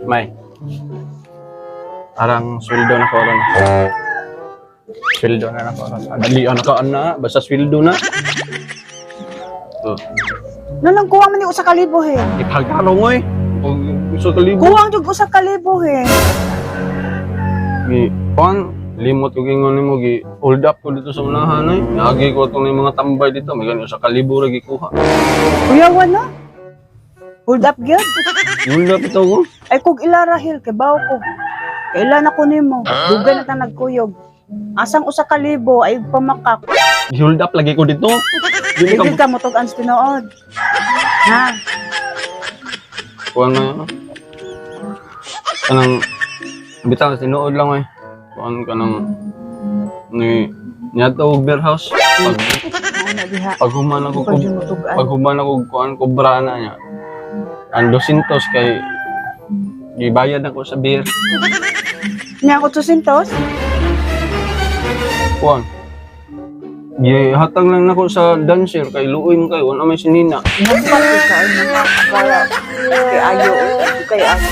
May. Arang sweldo na ko ron. Sweldo na nako ron. Dali na ka ana, basta sweldo na. Oh, Nanang kuwang man ni 1,000 he. Ipagtarong oy. Og 1,000. Kuwang jud 1,000 he. Gi kuan limot ko gingon nimo, gi hold up ko dito sa unahan ay. Naagi ko itong mga tambay dito, may gani 1,000 ra gikuha. Kuyawan na. Hold up gyud. Hold up ito ko. Ay kog ila rahil kay bawo ko. Kailan ako nimo? Dugay na ta nagkuyog. Asang 1,000 ay pamakak. Hold up lagi ko dito. Dili ka Dili ka mo tug-an sa tinuod. Ha? Kuan na. Kanang bitaw tinuod lang ay. Kuan kanang ni niadto og beer house. Pag Ano diha? pag human ako Pag mo tug-an. Pag human ako kuan kobra na niya. Ang 200 kay gibayad ako sa beer. Nya ako 200? Kuan. Gihatag lang nako sa dancer kay luoy man kayo, wala may sinina. Nagpati ka ay mga kaya kay ayo kay ayo.